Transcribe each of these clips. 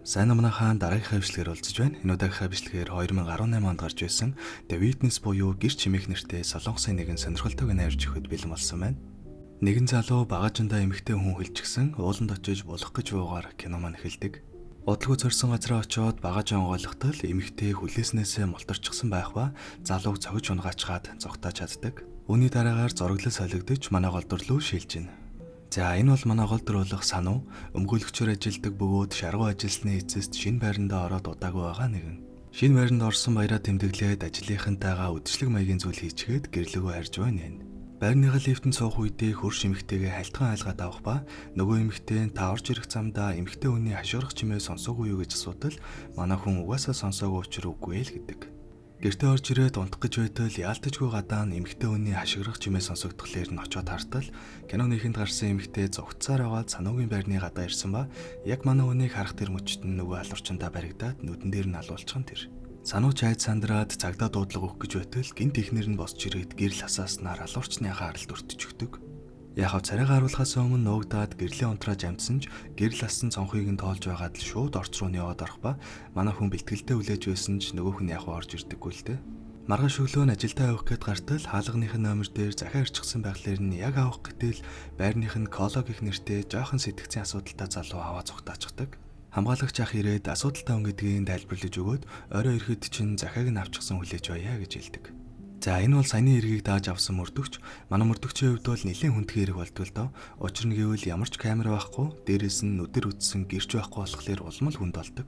Сайн уу, манайхаа, дараагийнхаа бичлэгээр уулзаж байна. Энэ удаагийнхаа бичлэгээр 2018 онд гарч ирсэн The Witness буюу Гэр чимээх нэртэй Солонгосын нэгэн сонирхолтой кино ярьж өгөхөд бэлэн болсон байна. Нэгэн залуу багажиндаа эмэгтэй хүн хөлжчихсэн ууланд очиж булах гэж буугаар кино маань эхэлдэг. Удалгүй зорьсон газараа очиод багажаа онгойлгоход л эмэгтэй хүлээснээсээ мултарчихсан байх ба залууг цогж унгаачгаад зугтааж чаддаг. Үүний дараагаар зураглал солигдож, манай гол дүр лүү шилжинэ. За, энэ бол манай гол дүр болох Сануу, өмгөөлөгчөөр ажилладаг бөгөөд шаргуу ажилласны эцэст шинэ байрандаа ороод удаагүй байгаа нэгэн. Шинэ байранд орсон баяраа тэмдэглээд ажлынхантайгаа үдшилэг маягийн зүйл хийчгээд гэр лүүгээ харж байна юм. Байрныхаа лифтэнд суух үедээ хөрш эмэгтэйгээ хальтхан айлгаад авах ба нөгөө эмэгтэй нь та орж ирэх замдаа эмэгтэй хүний хашгирах чимээ сонсоогүй юу гэж асуудал манай хүн угаасаа сонсоогүй учир үгүй л гэдэг. Гэртээ орж ирээд унтах гэж байтал яалтажгүй гадаа нь эмэгтэй хүний хашгирах чимээ сонсогдохлоор нь очиод хартал киноны эхэнд гарсан эмэгтэй зугтсаар аваад Сануугийн байрны гадаа ирсэн ба яг манай хүнийг харах тэр мөчт нь нөгөө алуурчиндаа баригдаад нүдэн дээр нь алуулчих нь тэр. Сануу ч айд сандраад цагдаа дуудлага өгөх гэж байтал гэнэт эхнэр нь босч ирээд гэрэл асааснаар алуурчныхаа аралд өртчихдөг. Яг царайгаа харуулахаас өмнө нуугдаад гэрлээ унтрааж амжсан ч гэрэл ассан цонхыг нь тоолж байгаад л шууд орц руу нь яваад орох ба манай хүн бэлтгэлдээ хүлээж байсан ч нөгөөх нь яг орж ирдэггүй л дээ. Маргааш өглөө нь ажилдаа явах гээд гартал хаалганых нь номер дээр захиа ирчихсэн байхлаар нь яг авах гэтэл байрных нь Коло гэх нэртэй жоохон сэтгцийн асуудалтай залуу аваа зугтаачихдаг. Хамгаалагч ах ирээд асуудалтай хүн гэдгийг тайлбарлаж өгөөд орой ирэхэд чинь захиаг нь авчихсан хүлээж байя гэж хэлдэг. За, энэ бол саяны эргийг дааж авсан мөрдөгч. Манай мөрдөгчийн хувьд бол нэлээн хүндхэн хэрэг болдгоо л доо. Учир нь гэвэл ямар ч камер байхгүй, дээрээс нь нүдээр үзсэн гэрч байхгүй болохоор улам л хүнд болдог.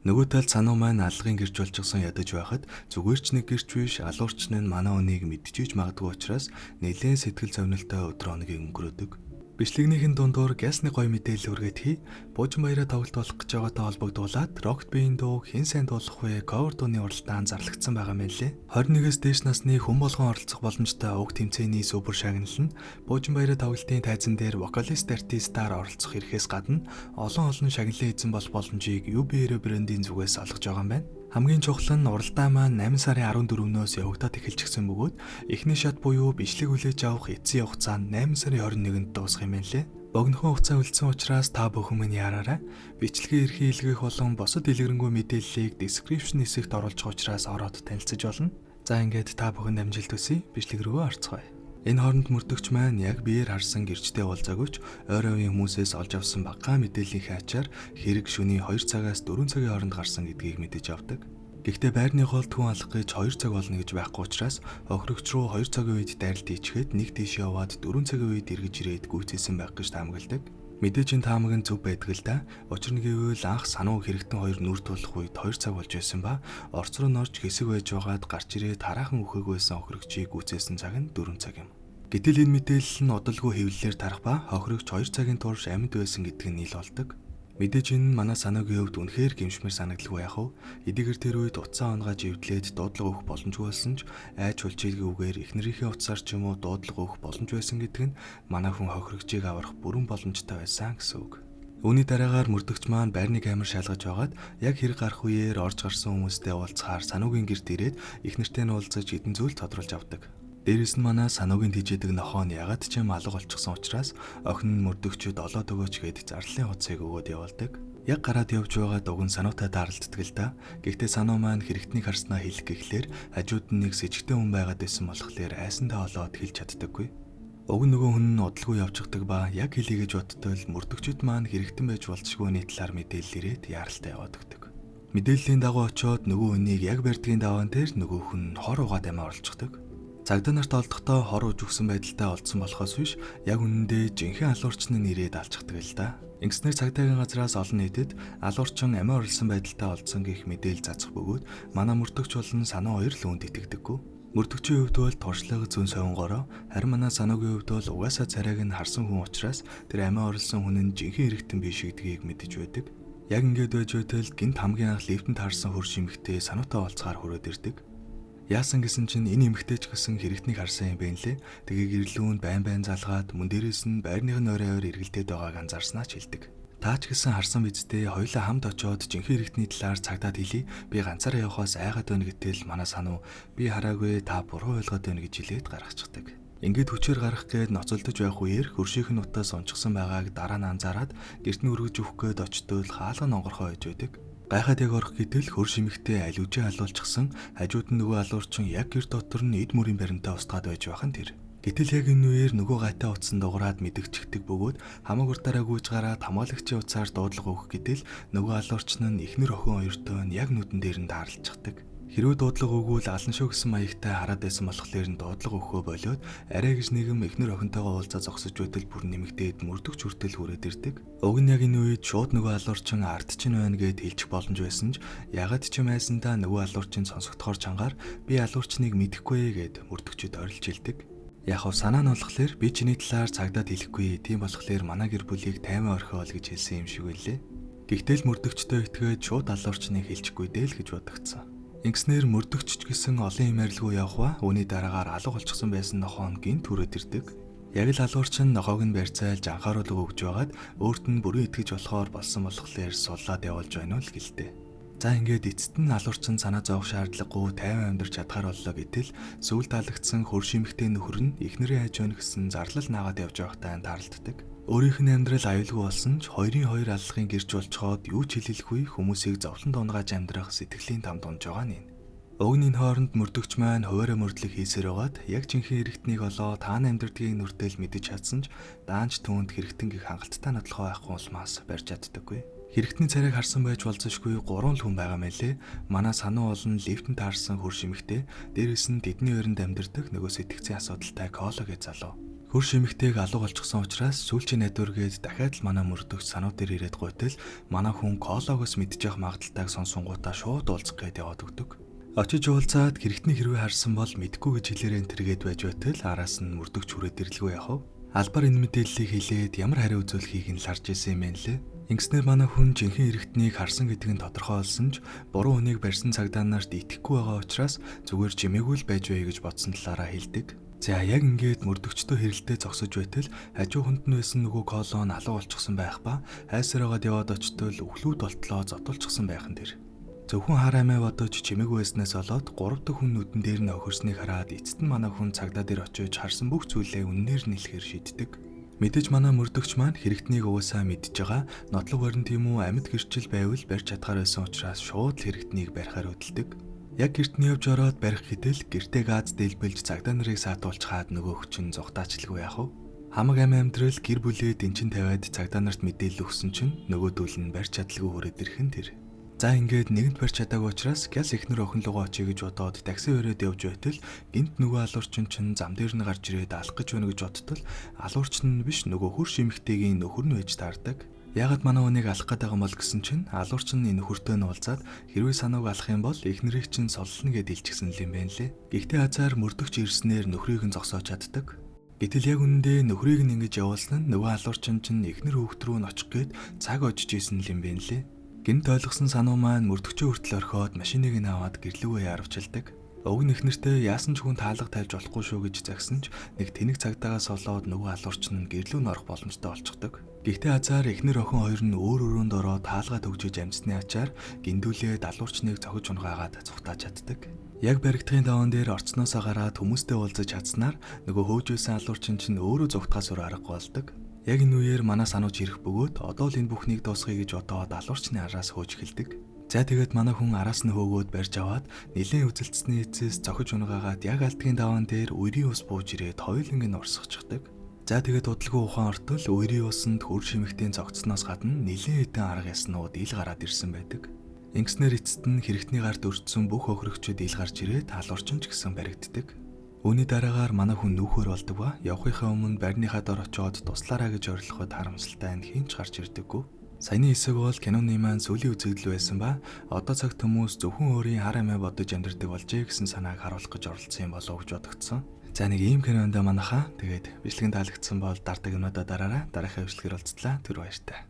Нөгөө талд Сануу маань алгын гэрч болчихсон ядаж байхад зүгээр ч нэг гэрч биш, алуурчин нь манай хүнийг мэдчихэж магадгүй учраас нэлээн сэтгэл зовнилтой өдөр хоногийг өнгөрөөдөг. Бичлэгнийхэн дундуур гясны гоё мэдээлэл хүргээд хий. Буужин баяраа тоглолт болох гэж байгаатай холбогдуулаад Rocket Bean дуу хэн сайн дуулах вэ? Cover дууны уралдаан зарлагдсан байгаа юм лээ. 21-ээс дээш насны хүн болгон оролцох боломжтой уг тэмцээний супер шагнал нь Буужин баяраа тоглолтын тайзан дээр вокалист артистаар оролцох эрхээс гадна олон олон шагналын эзэн болох боломжийг UB брендийн зүгээс олгож байгаа юм байна. Хамгийн чухал нь уралдаан маань 8 сарын 14-өөс явагдаад эхэлчихсэн бөгөөд эхний шат буюу бичлэг хүлээж авах эцсийн хугацаа нь 8 сарын 21-нд дуусах юм байна лээ. Богинохон хугацаа үлдсэн учраас та бүхэн минь яараарай. Бичлэгийн эрхийг илгээх болон бусад дэлгэрэнгүй мэдээллийг description хэсэгт оруулж байгаа учраас ороод танилцаж болно. За, ингээд та бүхэнд амжилт хүсье. Бичлэг рүү орцгоё. Энэ хооронд мөрдөгч маань яг биеэр харсан гэрчтэй уулзаагүй ч ойр хувийн хүмүүсээс олж авсан багахан мэдээллийнхээ ачаар хэрэг шөнийн 2 цагаас 4 цагийн хооронд гарсан гэдгийг мэдэж авдаг. Гэхдээ байрны голд хүн алах гэж 2 цаг болно гэж байхгүй учраас хохирогч руу 2 цагийн үед дайралт хийчихэд нэг тийш яваад 4 цагийн үед эргэж ирээд гүйцээсэн байх гэж таамагладаг. Мэдээж энэ таамаг нь зөв байдаг л да. Учир нь гэвэл анх Сануу хэрэгтэн хоёр нүр тулах үед 2 цаг болж байсан ба орц руу норж хэсэг байж байгаад гарч ирээд хараахан үхээгүй байсан хохирогчийг гүйцээсэн цаг нь 4 цаг юм. Гэтэл энэ мэдээлэл нь удалгүй хэвлэлээр тарах ба хохирогч 2 цагийн турш амьд байсан гэдг нь ил болдог. Мэдээж энэ нь манай Сануугийн хувьд үнэхээр гэмшмээр санагдалгүй яах вэ? Эдгээр тэр үед утсаа унагааж эвдлээд дуудлага өгөх боломжгүй болсон ч айж хулчилгийн үгээр эхнэрийнхээ утсаар ч юм уу дуудлага өгөх боломж байсан гэдг нь манай хүн хохирогчийг аврах бүрэн боломжтой байсан гэсэн үг. Үүний дараагаар мөрдөгч маань байрны камер шалгаж байгаад яг хэрэг гарах үеэр орж гарсан хүмүүстэй уулзахаар Сануугийн гэрт ирээд эхнэртэй нь уулзаж хэдэн зүйл тодруулж авдаг. Дээрээс нь манай Сануугийн тэжээдэг нохоо нь ягаад ч юм алга болчихсон учраас охин нь мөрдөгчөд олоод өгөөч гээд зарлалын утсыг өгөөд явуулдаг. Яг гараад явж байгаа уг нь Сануутай тааралддаг л да. Гэхдээ Сануу маань хэрэгтнийг харснаа хэлэх гэхлээр хажууд нь нэг сэжигтэй хүн байгаад байсан болохоор айсандаа олоод хэлж чаддаггүй. Уг нь нөгөө хүн нь удалгүй явчихдаг ба яг хэлье гэж бодтол мөрдөгчд маань хэрэгтэн байж болзошгүйний талаар мэдээлэл ирээд яаралтай яваад өгдөг. Мэдээллийн дагуу очиод нөгөө хүнийг яг барьдгийн даваан дээр нөгөө хүн хор угаад амиа орлцдог. Цагдаа нарт олдохдоо хор ууж өгсөн байдалтай олдсон болохоос биш, яг үнэндээ жинхэнэ алуурчин нь ирээд алчихдаг л да. Ингэснээр цагдаагийн газраас олон нийтэд алуурчин амиа орлсон байдалтай олдсон гэх мэдээлэл цацах бөгөөд манай мөрдөгч болон Сануу хоёр л үүнд итгэдэггүй. Мөрдөгчийн хувьд бол туршлага зүүн совингороо, харин манай Сануугийн хувьд бол угаасаа царайг нь харсан хүн учраас тэр амиа орлсон хүн нь жинхэнэ хэрэгтэн биш гэдгийг мэдэж байдаг. Яг ингээд байж байтал гэнэт хамгийн анх лифтэнд харсан хөрш эмэгтэй Сануутай уулзахаар хүрээд ирдэг. Яасан гэсэн чинь энэ эмэгтэй ч гэсэн хэрэгтнийг харсан юм байна лээ. Тэгээ гэрлүүнд байн байн залгаад мөн дээрээс нь байрных нь орой ойр эргэлдээд байгааг анзаарснаа ч хэлдэг. Таа ч гэсэн харсан биз дээ, хоёулаа хамт очиод жинхэнэ хэрэгтний талаар цагдаад хэлье. Би ганцаараа явахаас айгаад байна гэтэл манай Сануу би хараагүй, та буруу ойлгоод байна гэж хэлээд гаргачихдаг. Ингээд хүчээр гарах гээд ноцолдож байх үеэр хөршийнх нь утаас унчихсан байгааг дараа нь анзаараад гэрт нь өргөж өгөх гээд очтол хаалга нь онгорхой байж байдаг. Гайхаад яг орох гэтэл хөрш эмэгтэй алиужээ алуулчихсан, хажууд нь нөгөө алуурчин яг гэр дотор нь эд мөрийн баримтаа устгаад байж байх нь тэр. Гэтэл яг энэ үеэр нөгөө гайтай утсан дугаараад мэдэгчдэг бөгөөд хамаг уртаараа гүйж гараад хамгаалагчийн утсаар дуудлага өгөх гэтэл нөгөө алуурчин нь эхнэр охин хоёртой нь яг нүдэн дээр нь тааралчихдаг. Хэрвээ дуудлага өгвөл алан шүү гэсэн маягтай хараад байсан болохоор нь дуудлага өгөхөө болиод арай гэж нэгэн эхнэр охинтойгоо уулзаа зогсож байтал бүр нэмэгдээд мөрдөгч хүртэл хүрээд ирдэг. Уг нь яг энэ үед шууд нөгөө алуурчин ард чинь байна гэд хэлчих боломж байсан ч ягаад ч юм айсандаа нөгөө алуурчин сонсогдохоор чангаар би алуурчныг мэдэхгүй гэд мөрдөгчөд орилж хэлдэг. Яг хав санаа нь болохоор би чиний талаар цагдаад хэлэхгүй, тийм болохоор манай гэр бүлийг тайван орхиол гэж хэлсэн юм шиг байлээ. Гэхдээ л мөрдөгчтэй итгээд шууд алуурчныг хэлчихгүй дээ л гэж бодогдсон. Ингэснээр мөрдөгч ч гэсэн олон юм арилгүй явах ба үүний дараагаар алга болчихсон байсан нохоо нь гинт хүрээд ирдэг. Яг л алуурчин нохоог нь барьцаалж анхааруулга өгж байгаад өөрт нь бүрэн итгэж болохоор болсон болохоор суллаад явуулж байна уу л гэлтэй. За ингээд эцэст нь алуурчин санаа зовох шаардлагагүй тайван амьдарч чадхаар боллоо гэтэл сүүлд таалагдсан хөрш эмэгтэй нөхөр нь эхнэрээ хайж байна гэсэн зарлал наагаад явж байхдаа тааралддаг. Өөрийнх нь амьдрал аюулгүй болсон ч хоёрын хоёр аллагын гэрч болцоход юу ч хэлэлгүй хүмүүсийг зовлон дунгааж амьдрах сэтгэлийн там дунж байгаа нь. Уг нь энэ хооронд мөрдөгч маань хуваараа мөрдлөг хийсээр байгаад яг жинхэнэ хэрэгтнийг олоо таана амьдрдгийг нүртэл мэдэж чадсан ч даанч түүнд хэрэгтэн гих хангалттай нотлохоо байхгүй улмаас барьж чаддаггүй. Хэрэгтний царайг харсан байж болзошгүй гурван л хүн байгаа мэлээ. Манай сануу олон лифтэнд таарсан хөрш эмэгтэй, дээрээс нь тэдний өрөнд амьдардаг нөгөө сэтгцийн асуудалтай Коло гэж залуу. Хөрш эмэгтэйг алга болчихсон учраас сүүлчийн найдвар гээд дахиад л манай мөрдөгч сануу дээр ирээд гуйтал манай хүн Кологоос мэдчих магадaltaйг сонсонгуудаа шууд уулзах гээд яваад өгдөг. Очиж уулзаад хэрэгтний хэрвээ харсан бол мэдгүй гэж хэлээрэн тэргээд байж байтал араас нь мөрдөгч хүрээд ирлгүй яхав. Албаар энэ мэдээллийг хэлээд ямар хариу үзүүлэхийг нь л харж исэн юм байна лээ. Ингэснээр манай хүн жинхэнэ хэрэгтнийг харсан гэдг нь тодорхой болсон ч буруу хүнийг барьсан цагдаа нарт итгэхгүй байгаа учраас зүгээр чимээгүй л байж байя гэж бодсон талаараа хэлдэг. За яг ингээд мөрдөгчдөө хэрэлдээ зогсож байтал хажуу хүнд нь байсан нөгөө колон алга болчихсон байх ба хайсараагаад яваад очтол өхлүүд болтлоо зодулчихсан байх нь тэр. Зөвхөн хар амиа бодож чимээгүй байснаас болоод 3 дахь хүн нүдэн дээр нь охирсныг хараад эцэст нь манай хүн цагдаа дээр очиж харсан бүх зүйлээ үннээр нь хэлэхээр шийддэг. Мэдээж манай мөрдөгч маань хэрэгтнийг угаасаа мэдж байгаа нотлог барин тийм үү амьд гэрчил байвал барьж чадхаар байсан учраас шууд л хэрэгтнийг барихаар хөдөлдөг. Яг гэрт нь явж ороод барих гэтэл гэртээ газ дэлбэлж цагдаа нарыг саатуулчихад нөгөөх чинь зугтаачлгүй яах вэ? Хамаг амь амьдрал гэр бүлээ дэнчин тавиад цагдаа нарт мэдээлэл өгсөн чинь нөгөөдөл нь барьж чадалгүй хүрээд ирэх нь тэр. За ингээд нэгэнт барьж чадаагүй учраас гяс эхнэр охин руугаа очие гэж бодоод такси өрөөд явж байтал гинт нөгөө алуурчин чинь зам дээр нь гарч ирээд алах гэж байна гэж бодтол алуурчин нь биш нөгөө хөрш эмэгтэйгийн нөхөр нь байж таардаг. Яагаад манай хүнийг алах гээд байгаа юм бол гэсэн чинь алуурчин энэ нөхөртөө нь уулзаад хэрвээ санууг алах юм бол эхнэрийг чинь суллана гэд илчихсэн юм байна лээ. Гэхдээ азар мөрдөгч ирснээр нөхрийг нь зогсоож чаддаг. Гэтэл яг үнэндээ нөхрийг нь ингэж явуулсан нь нөгөө алуурчин чинь эхнэр хүүхд рүү нь очих гээд цаг очиж исэн юм байна лээ. Гинт ойлгосон сануу маань мөрдөгчөө хүртэл орхиод машиныг нь аваад гэрлүүгээ яарвчилдаг. Уг нь эхнэртээ яасан ч хүн таалга тавьж болохгүй шүү гэж загсан ч нэг тэнэг цагдаагаас олоод нөгөө алуурчин нь гэрлүү нь орох боломжтой болчихдог. Гэхдээ азар эхнэр охин хоёр нь өөр өрөөнд ороод таалгаа төгжиж амжсны ачаар гиндүүлээд алуурчныг цохиж унгаагаад цухтааж чаддаг. Яг баригдахын даван дээр орцноосоо гараад хүмүүстэй уулзаж чадсанаар нөгөө хөөж байсан алуурчин чинь өөрөө зүгтгаас өөр аргагүй болдог. Яг энэ үеэр манай санууч ирэх бөгөөд одоо л энэ бүхнийг дуусгая гэж бодоод алуурчны араас хөөж эхэлдэг. За тэгээд манай хүн араас нь хөөгөөд барьж аваад нэлээд үзэлцсэний эцэс зохиж унгаагаад яг алдгийн даван дээр үерийн ус бууж ирээд хоёуланг нь урсгачихдаг. За тэгээд удалгүй ухаан ортол үерийн усанд хөр шимэгтийн зогцсноос гадна нэлээд хэдэн арга яснууд ил гараад ирсэн байдаг. Ингэснээр эцэст нь хэрэгтний гарт өртсөн бүх хохирогчид ил гарч ирээд алуурчин ч гэсэн баригддаг. Үүний дараагаар манай хүн нүүхээр болдог ба явахынхаа өмнө барьныхаа дор очиод туслаараа гэж орилоход харамсалтай нь хэн ч гарч ирдэггүй. Саяны хэсэг бол киноны маань сүүлийн үзэгдэл байсан ба одоо цагт хүмүүс зөвхөн өөрийн хар амиа бодож амьдардаг болжээ гэсэн санааг харуулах гэж оролцсон юм болов уу гэж бодогдсон. За нэг ийм кинонд манайхаа тэгээд бичлэг нь таалагдсан бол дардаг юмнуудаа дараарай. Дараагийн бичлэгээр уулзлаа. Түр баяртай.